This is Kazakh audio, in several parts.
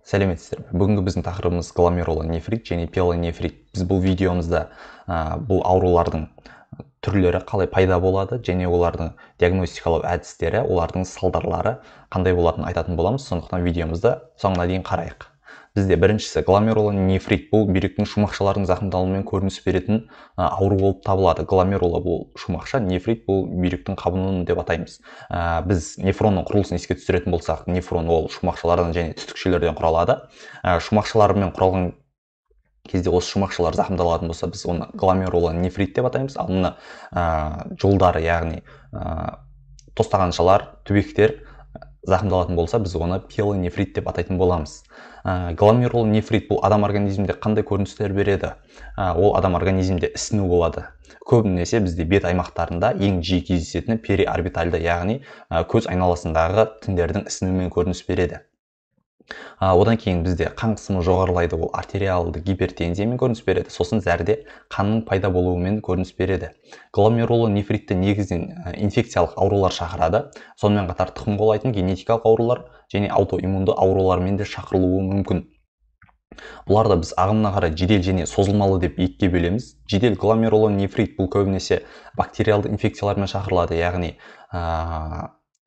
Сәлеметсіздер ме? Бүгінгі біздің тақырыбымыз гломерулонефрит және пиелонефрит. Біз бұл видеомызда бұл аурулардың түрлері қалай пайда болады және олардың диагностикалау әдістері, олардың салдарлары қандай болатынын айтатын боламыз. Сондықтан видеомызды соңына дейін қарайық. Бізде біріншісі гломерулонефрит, бұл бүйректің шумақшаларының зақымдалуымен көрініс беретін ауру болып табылады. Гломерула бұл шумақша, нефрит бұл бүйректің қабынуы деп атаймыз. Біз нефронның құрылысын еске түсіретін болсақ, нефрон ол шумақшалардан және түтікшелерден құралады. Шумақшалармен құралған кезде осы шумақшалар зақымдалатын болса, біз оны гломерулонефрит деп атаймыз. Ал мына жолдары, яғни тостағаншалар, түбектер зақымдалатын болса, біз оны пиелонефрит деп атайтын боламыз. Гломерулонефрит бұл адам организмінде қандай көріністер береді? Ол адам организмінде ісіну болады. Көбінесе бізде бет аймақтарында ең жиі кездесетіні периорбитальды, яғни көз айналасындағы тіндердің ісінуімен көрініс береді. Одан кейін бізде қан қысымы жоғарылайды, ол артериалды гипертензиямен көрініс береді. Сосын зәрде қанның пайда болуымен көрініс береді. Гломерулонефритті негізінен инфекциялық аурулар шақырады. Сонымен қатар тұқым қуалайтын генетикалық аурулар және аутоиммунды аурулармен де шақырылуы мүмкін. Бұларды біз ағымына қарай жедел және созылмалы деп екіге бөлеміз. Жедел гломерулонефрит бұл көбінесе бактериалды инфекциялармен шақырылады, яғни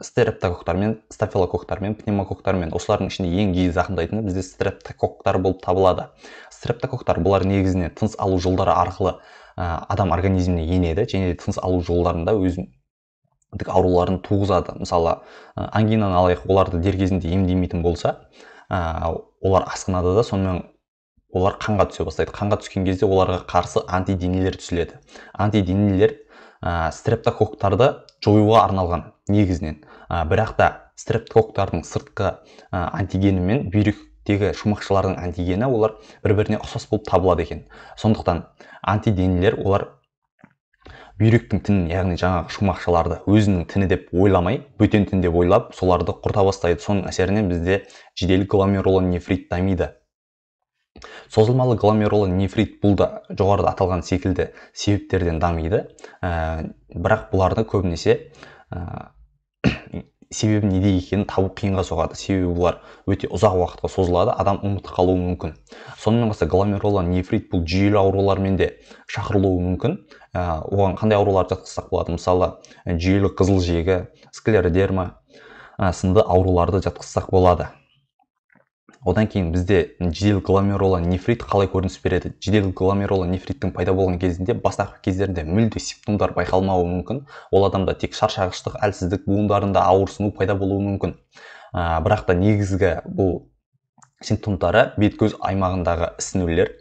стрептококктармен, стафилококктармен, пневмококктармен. Осылардың ішінде ең жиі зақымдайтыны бізде стрептококктар болып табылады. Стрептококктар бұлар негізінен тыныс алу жолдары арқылы адам организміне енеді және де тыныс алу жолдарында өзіндік ауруларын туғызады. Мысалы, ангинаны алайық, оларды дер кезінде емдемейтін болса, олар асқынады да, сонымен олар қанға түсе бастайды. Қанға түскен кезде оларға қарсы антиденелер түзіледі. Антиденелер стрептококктарды жоюға арналған негізінен. Бірақ та стрептококктардың сыртқы антигені мен бүйректегі шумақшалардың антигені олар бір-біріне ұқсас болып табылады екен. Сондықтан антиденелер олар бүйректің тінін, яғни жаңағы шумақшаларды өзінің тіні деп ойламай, бөтен тін деп ойлап, соларды құрта бастайды. Соның әсерінен бізде жедел гломерулонефрит дамиды. Созылмалы гломерулонефрит бұл да жоғарыда аталған секілді себептерден дамиды. Бірақ бұларды көбінесе себебі неде екенін табу қиынға соғады. Себебі бұлар өте ұзақ уақытқа созылады, адам ұмытып қалуы мүмкін. Сонымен қоса гломерулонефрит бұл жүйелі аурулармен де шақырылуы мүмкін. Оған қандай ауруларды жатқызсақ болады? Мысалы, жүйелі қызыл жегі, склеродерма сынды ауруларды жатқызсақ болады. Одан кейін бізде жедел гломерулонефрит қалай көрініс береді? Жедел гломерулонефриттің пайда болған кезінде бастапқы кездерінде мүлде симптомдар байқалмауы мүмкін. Ол адамда тек шаршағыштық, әлсіздік, буындарында ауырсыну пайда болуы мүмкін. Бірақ та негізгі бұл симптомдары бет көз аймағындағы ісінулер,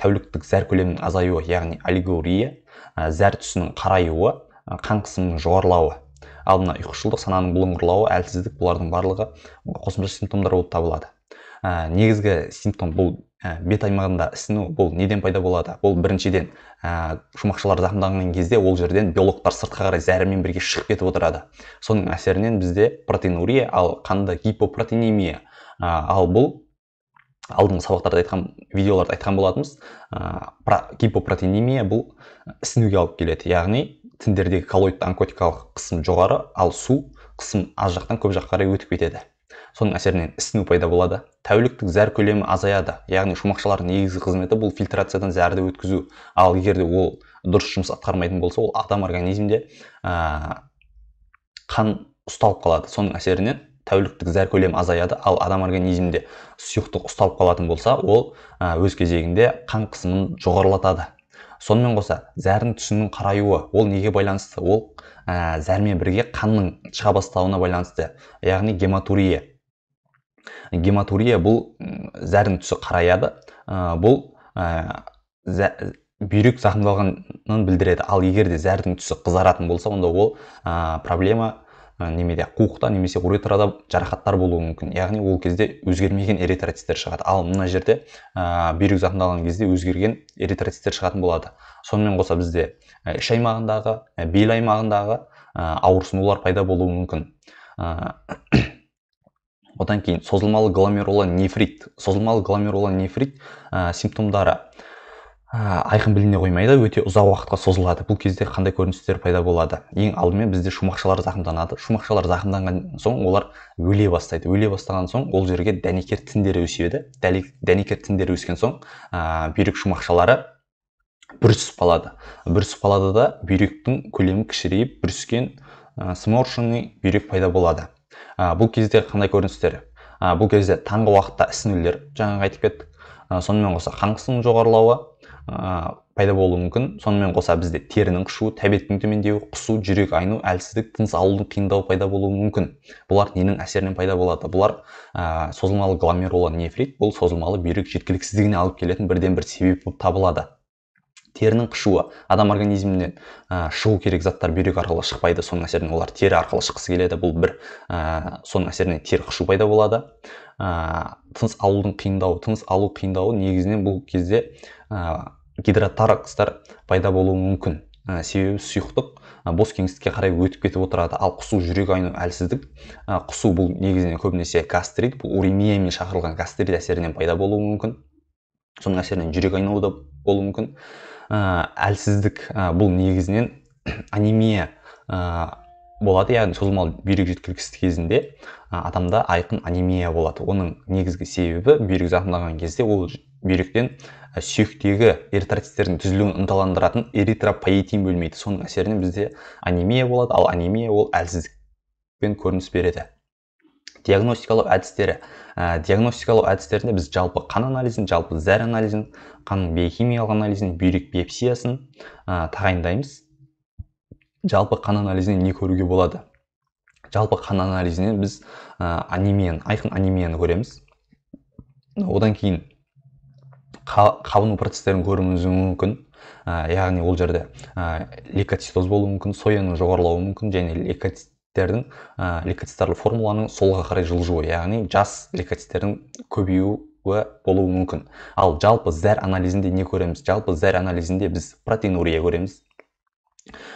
тәуліктік зәр көлемінің азаюы, яғни олигурия, зәр түсінің қараюы, қан қысымының жоғарылауы. Ал мына ұйқышылдық, сананың бұлыңғырлауы, әлсіздік, бұлардың барлығы қосымша симптомдар болып табылады. Негізгі симптом бұл бет аймағында ісіну. Бұл неден пайда болады? Бұл біріншіден, шумақшалар зақымданған кезде ол жерден белоктар сыртқа қарай зәрімен бірге шығып кетіп отырады. Соның әсерінен бізде протеинурия, ал қанда гипопротеинемия. Ал бұл алдыңғы сабақтарда айтқан, видеоларда айтқан болатынбыз. Гипопротеинемия бұл ісінуге алып келеді, яғни тіндердегі коллоидты онкотикалық қысым жоғары, ал су қысым аз жақтан көп жаққа қарай өтіп кетеді. Соның әсерінен ісіну пайда болады. Тәуліктік зәр көлемі азаяды, яғни шумақшалардың негізгі қызметі бұл фильтрациядан зәрді өткізу. Ал егер де ол дұрыс жұмыс атқармайтын болса, ол адам организмде қан ұсталып қалады. Соның әсерінен тәуліктік зәр көлемі азаяды, ал адам организмінде сұйықтық ұсталып қалатын болса, ол өз кезегінде қан қысымын жоғарылатады. Сонымен қоса зәрдің түсінің қараюы, ол неге байланысты? Ол зәрмен бірге қанның шыға бастауына байланысты, яғни гематурия. Гематурия бұл зәрдің түсі қараяды, бұл бүйрек зақымдалғанын білдіреді. Ал егер де зәрдің түсі қызаратын болса, онда ол проблема немеде қуықта немесе уретрада жарақаттар болуы мүмкін. Яғни ол кезде өзгермеген эритроциттер шығады. Ал мына жерде бүйрек зақымдалған кезде өзгерген эритроциттер шығатын болады. Сонымен қоса бізде іш аймағындағы, бел аймағындағы ауырсынулар пайда болуы мүмкін. Одан кейін созылмалы гломерулонефрит. Созылмалы гломерулонефрит симптомдары Айқын біліне қоймайды, өте ұзақ уақытқа созылады. Бұл кезде қандай көріністер пайда болады? Ең алдымен бізде шумақшалар зақымданады. Шумақшалар зақымданған соң олар өле бастайды. Өле бастаған соң ол жерге дәнекер тіндері өседі. Дәнекер тіндері өскен соң бүйрек шумақшалары бүрісіп қалады. Бүрісіп қалады да бүйректің көлемі кішірейіп, бүріскен сморщенный бүйрек пайда болады. Бұл кезде қандай көріністер? Бұл кезде таңғы уақытта ісінулер, жаңа айтып кеттік. Сонымен қоса қан қысымының жоғарылауы пайда болуы мүмкін. Сонымен қоса бізде терінің қышуы, тәбеттің төмендеуі, құсу, жүрек айну, әлсіздік, тыныс алудың қиындауы пайда болуы мүмкін. Бұлар ненің әсерінен пайда болады? Бұлар созылмалы гломерулонефрит, бұл созылмалы бүйрек жеткіліксіздігіне алып келетін бірден бір себеп болып табылады. Терінің қышуы, адам организмінен шығу керек заттар бүйрек арқылы шықпайды, соның әсерінен олар тері арқылы шыққысы келеді. Бұл бір, соның әсерінен тері қышу пайда болады. Тыныс алудың қиындауы, тыныс алу қиындауы негізінен бұл кезде гидроторакстар пайда болуы мүмкін. Себебі сұйықтық бос кеңістікке қарай өтіп кетіп отырады. Ал құсу, жүрек айну, әлсіздік, құсу бұл негізінен көбінесе гастрит, бұл уремиямен шақырылған гастрит әсерінен пайда болуы мүмкін. Соның әсерінен жүрек айнуы да болуы мүмкін. Әлсіздік, бұл негізінен анемия болады, яғни созылмалы бүйрек жеткіліксіздігі кезінде адамда айқын анемия болады. Оның негізгі себебі бүйрек зақымданған кезде ол бүйректен сүйектегі эритроциттердің түзілуін ынталандыратын эритропоэтин бөлмейді. Соның әсерінен бізде анемия болады, ал анемия ол әлсіздікпен көрініс береді. Диагностикалау әдістері. Диагностикалау әдістерінде біз жалпы қан анализін, жалпы зәр анализін, қанның биохимиялық анализін, бүйрек биопсиясын тағайындаймыз. Жалпы қан анализінен не көруге болады? Жалпы қан анализінен біз анемияны, айқын анемияны көреміз. Одан кейін қабыну процестерін көруіміз мүмкін. Яғни ол жерде лейкоцитоз болуы мүмкін, сояның жоғарылауы мүмкін және лейкоциттердің, лейкоцитарлы формуланың солға қарай жылжуы, яғни жас лейкоциттердің көбеюі болуы мүмкін. Ал жалпы зәр анализінде не көреміз? Жалпы зәр анализінде біз протеинурия көреміз.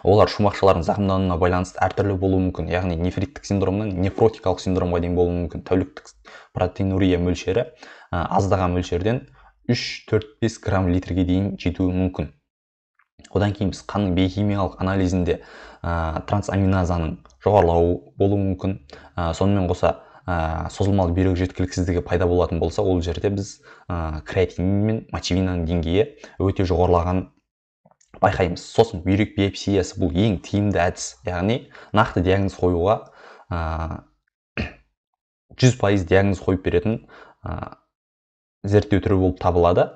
Олар шумақшалардың зақымдануына байланысты әртүрлі болуы мүмкін, яғни нефриттік синдромнан нефротикалық синдромға дейін болуы мүмкін. Тәуліктік протеинурия мөлшері аздаған мөлшерден 3-4-5 грамм литрге дейін жетуі мүмкін. Одан кейін біз қанның биохимиялық анализінде трансаминазаның жоғарылауы болуы мүмкін. Сонымен қоса созылмалы бүйрек жеткіліксіздігі пайда болатын болса, ол жерде біз креатинин мен мочевинаның деңгейі өте жоғарылаған байқаймыз. Сосын бүйрек биопсиясы бұл ең тиімді әдіс, яғни нақты диагноз қоюға 100% диагноз қойып беретін зерттеу түрі болып табылады.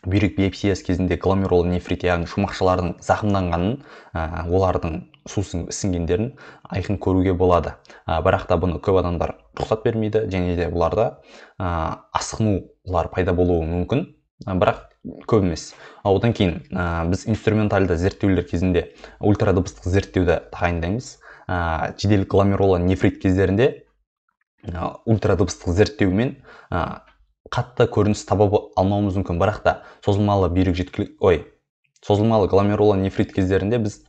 Бүйрек биопсиясы кезінде гломерулонефрит, яғни шумақшалардың зақымданғанын, олардың су ісінгендерін айқын көруге болады. Бірақ та бұны көп адамдар рұқсат бермейді және де бұларда асқынулар пайда болуы мүмкін, бірақ көп емес. Одан кейін біз инструментальды зерттеулер кезінде ультрадыбыстық зерттеуді тағайындаймыз. Жедел гломерулонефрит кездерінде ультрадыбыстық зерттеумен қатты көрініс таба алмауымыз мүмкін, бірақ та созылмалы бүйрек созылмалы гломерулонефрит кездерінде біз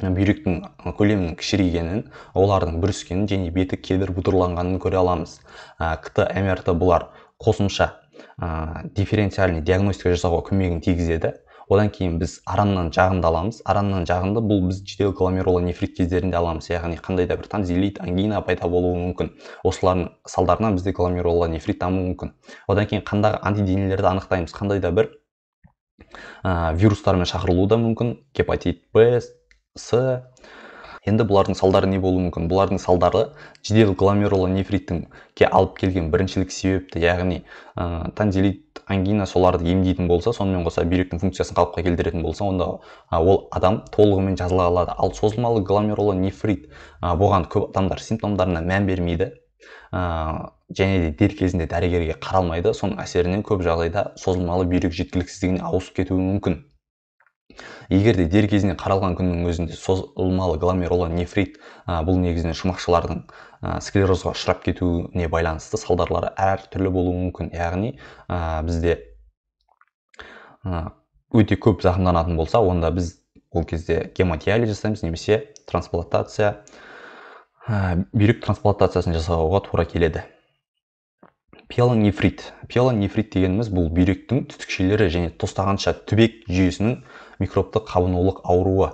бүйректің көлемінің кішірейгенін, олардың бүріскенін және беті кедір бұдырланғанын көре аламыз. КТ, МРТ бұлар қосымша дифференциальный диагностика жасауға көмегін тигізеді. Одан кейін біз араннан жағынды аламыз. Араннан жағынды бұл біз жедел гломерулонефрит кездерінде аламыз, яғни қандай да бір тонзиллит, ангина пайда болуы мүмкін. Осылардың салдарынан бізде гломерулонефрит дамуы мүмкін. Одан кейін қандағы антиденелерді анықтаймыз. Қандай да бір вирустармен шақырылуы да мүмкін, гепатит Б, С. Енді бұлардың салдары не болуы мүмкін? Бұлардың салдары жедел гломерулонефриттің алып келген біріншілік себепті, яғни тонзиллит, ангина соларды емдейтін болса, сонымен қоса бүйректің функциясын қалыпқа келтіретін болса, онда ол адам толығымен жазыла алады. Ал созылмалы гломерулонефрит бұған көп адамдар симптомдарына мән бермейді, және де дер кезінде дәрігерге қаралмайды. Соның әсерінен көп жағдайда созылмалы бүйрек жеткіліксіздігіне ауысып кетуі мүмкін. Егер де дер кезінде қаралған күннің өзінде созылмалы гломерулонефрит бұл негізінен шумақшалардың склерозға ұшырап кетуіне байланысты салдарлары әртүрлі болуы мүмкін. Яғни бізде өте көп зақымданатын болса, онда біз ол кезде гемодиализ жасаймыз немесе трансплантация, бүйрек трансплантациясын жасауға тура келеді. Пиелонефрит. Пиелонефрит дегеніміз бұл бүйректің түтікшелері және тостағанша түбек жүйесінің микробты қабынулық ауруы.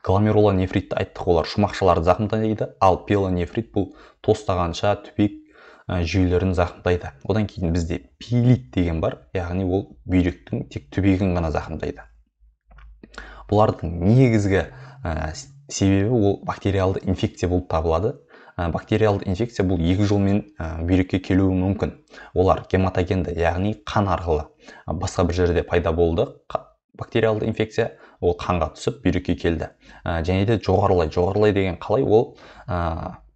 Гломерулонефритті айттық, олар шумақшаларды зақымдайды, ал пиелонефрит бұл тостағанша түбек жүйелерін зақымдайды. Одан кейін бізде пиелит деген бар, яғни ол бүйректің тек түбегін ғана зақымдайды. Бұлардың негізгі себебі ол бактериалды инфекция болып табылады. Бактериалды инфекция бұл екі жолмен бүйрекке келуі мүмкін. Олар гематогенді, яғни қан арқылы басқа бір жерде пайда болды бактериалды инфекция, ол қанға түсіп бүйрекке келді. Және де жоғарылай, жоғарылай деген қалай, ол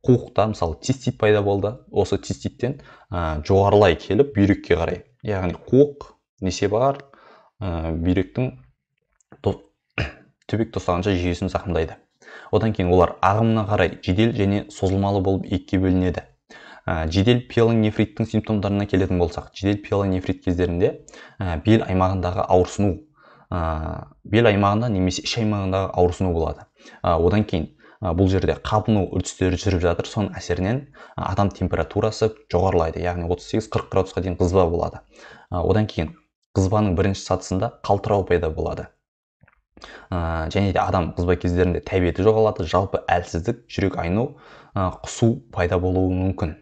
қуықта мысалы цистит пайда болды, осы циститтен жоғарылай келіп бүйрекке қарай, яғни қуық несе бар, бүйректің түбек тостағанша жүйесін зақымдайды. Одан кейін олар ағымына қарай жедел және созылмалы болып екіге бөлінеді. Жедел пиелонефриттің симптомдарына келетін болсақ, жедел пиелонефрит кездерінде бел аймағындағы ауырсыну, бел аймағында немесе іш аймағындағы ауырсыну болады. Одан кейін бұл жерде қабыну үрдістері жүріп жатыр, соның әсерінен адам температурасы жоғарылайды, яғни 38-40 градусқа дейін қызба болады. Одан кейін қызбаның бірінші сатысында қалтырау пайда болады. Және де адам қызба кездерінде тәбеті жоғалады, жалпы әлсіздік, жүрек айну, құсу пайда болуы мүмкін.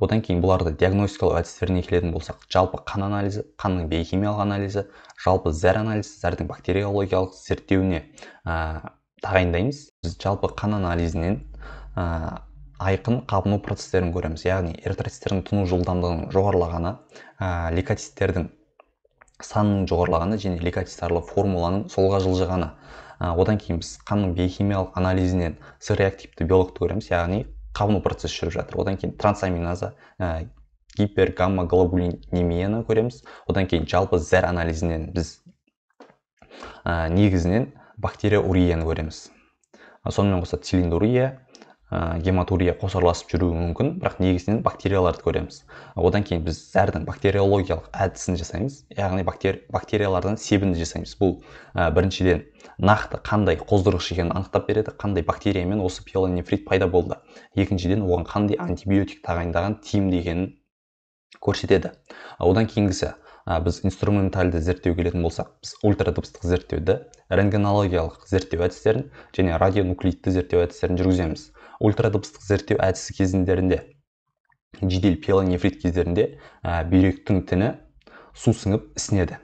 Одан кейін бұларды диагностикалау әдістеріне келетін болсақ, жалпы қан анализі, қанның биохимиялық анализі, жалпы зәр анализі, зәрдің бактериологиялық зерттеуіне тағайындаймыз. Біз жалпы қан анализінен айқын қабыну процестерін көреміз, яғни эритроциттердің тұну жылдамдығының жоғарылағаны, лейкоциттердің санының жоғарылағаны және лейкоцитарлы формуланың солға жылжығаны. Одан кейін біз қанның биохимиялық анализінен С реактивті белокты көреміз, яғни қабыну процесі жүріп жатыр. Одан кейін трансаминаза, гипергамма-глобулинемияны көреміз. Одан кейін жалпы зәр анализінен біз негізінен бактериурияны көреміз. Сонымен қоса цилиндурия, гематурия қосарласып жүруі мүмкін, бірақ негізінен бактерияларды көреміз. Одан кейін біз зәрдің бактериологиялық әдісін жасаймыз, яғни бактериялардан себінді жасаймыз. Бұл біріншіден нақты қандай қоздырғыш екенін анықтап береді, қандай бактериямен осы пиелонефрит пайда болды. Екіншіден, оған қандай антибиотик тағайындаған тиімді екенін көрсетеді. Одан кейінгісі, біз инструментальды зерттеу келетін болсақ, біз ультрадыбыстық зерттеуді, рентгенологиялық зерттеу әдістерін және радионуклидті зерттеу әдістерін жүргіземіз. Ультрадыбыстық зерттеу әдісі кезіндерінде, жедел пиелонефрит кездерінде бүйректің тіні су сіңіп ісінеді.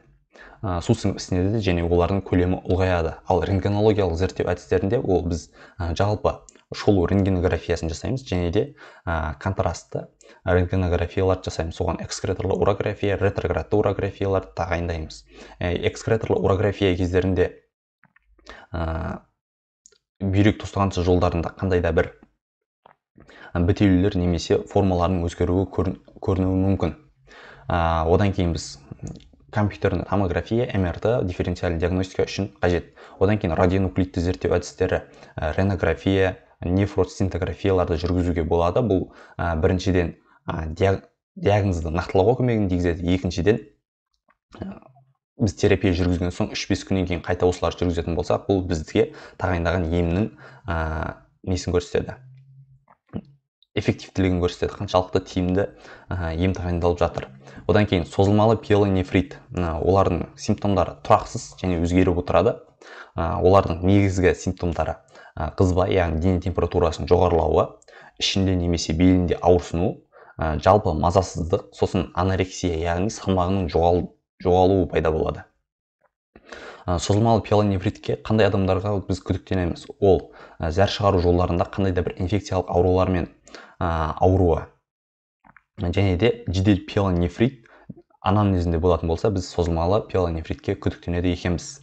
Су сіңіп ісінеді және олардың көлемі ұлғаяды. Ал рентгенологиялық зерттеу әдістерінде ол біз жалпы шолу рентгенографиясын жасаймыз және де контрастты рентгенографияларды жасаймыз. Соған экскреторлы урография, ретроградты урографияларды тағайындаймыз. Экскреторлы урография кездерінде бүйрек тостағанша жолдарында қандай да бір бітелулер немесе формаларының өзгеруі көрінуі мүмкін. Одан кейін біз компьютерный томография, МРТ, дифференциальды диагностика үшін қажет. Одан кейін радионуклидті зерттеу әдістері, ренография, нефросцинтографияларды жүргізуге болады. Бұл біріншіден диагнозды нақтылауға көмегін тигізеді. Екіншіден, біз терапия жүргізген соң 3-5 күннен кейін қайта осыларды жүргізетін болсақ, бұл бізге тағайындаған емнің несін көрсетеді, эффективтілігін көрсетеді, қаншалықты тиімді ем тағайындалып жатыр. Одан кейін созылмалы пиелонефрит, олардың симптомдары тұрақсыз және өзгеріп отырады. Олардың негізгі симптомдары қызба, яғни дене температурасының жоғарылауы, ішінде немесе белінде ауырсыну, жалпы мазасыздық, сосын анорексия, яғни салмағының жоғалуы пайда болады. Созылмалы пиелонефритке қандай адамдарға біз күдіктенеміз? Ол зәр шығару жолдарында қандай да бір инфекциялық аурулармен ауруы және де жедел пиелонефрит анамнезінде болатын болса, біз созылмалы пиелонефритке күдіктенеді екенбіз.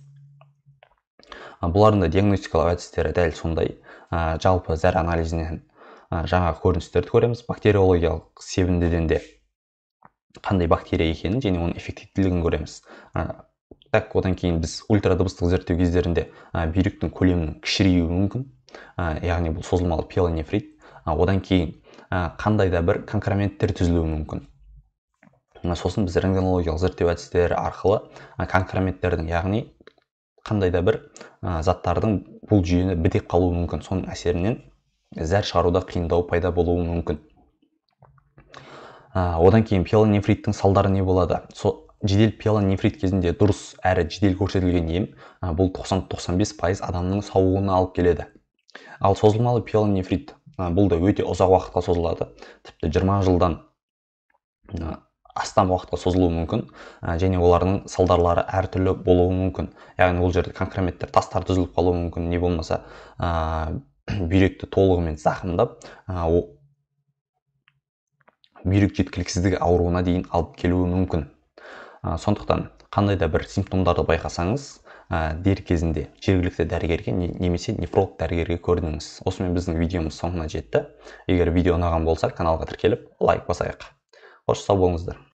Бұлардың да диагностикалық әдістері дәл сондай. Жалпы зәр анализінен жаңа көріністерді көреміз. Бактериологиялық себіндіден де қандай бактерия екенін және оның эффективтілігін көреміз. Так, одан кейін біз ультрадыбыстық зерттеу кездерінде бүйректің көлемінің кішіреюі мүмкін, яғни бұл созылмалы пиелонефрит. Одан кейін қандай да бір конкременттер түзілуі мүмкін. Сосын біз рентгенологиялық зерттеу әдістері арқылы конкременттердің, яғни қандай да бір заттардың бұл жүйені бітеп қалуы мүмкін. Соның әсерінен зәр шығаруда қиындау пайда болуы мүмкін. Одан кейін пиелонефриттің салдары не болады? Жедел пиелонефрит кезінде дұрыс әрі жедел көрсетілген ем бұл 90-95% адамның сауығуына алып келеді. Ал созылмалы пиелонефрит бұл да өте ұзақ уақытқа созылады, тіпті 20 жылдан астам уақытқа созылуы мүмкін, және олардың салдарлары әртүрлі болуы мүмкін. Яғни ол жерде конкреметтер, тастар түзіліп қалуы мүмкін, не болмаса бүйректі толығымен зақымдап, бүйрек жеткіліксіздігі ауруына дейін алып келуі мүмкін. Сондықтан қандай да бір симптомдарды байқасаңыз, дер кезінде жергілікті дәрігерге немесе нефролог дәрігерге көрініңіз. Осымен біздің видеомыз соңына жетті. Егер видео ұнаған болса, каналға тіркеліп, лайк басайық. Қош, сау болыңыздар.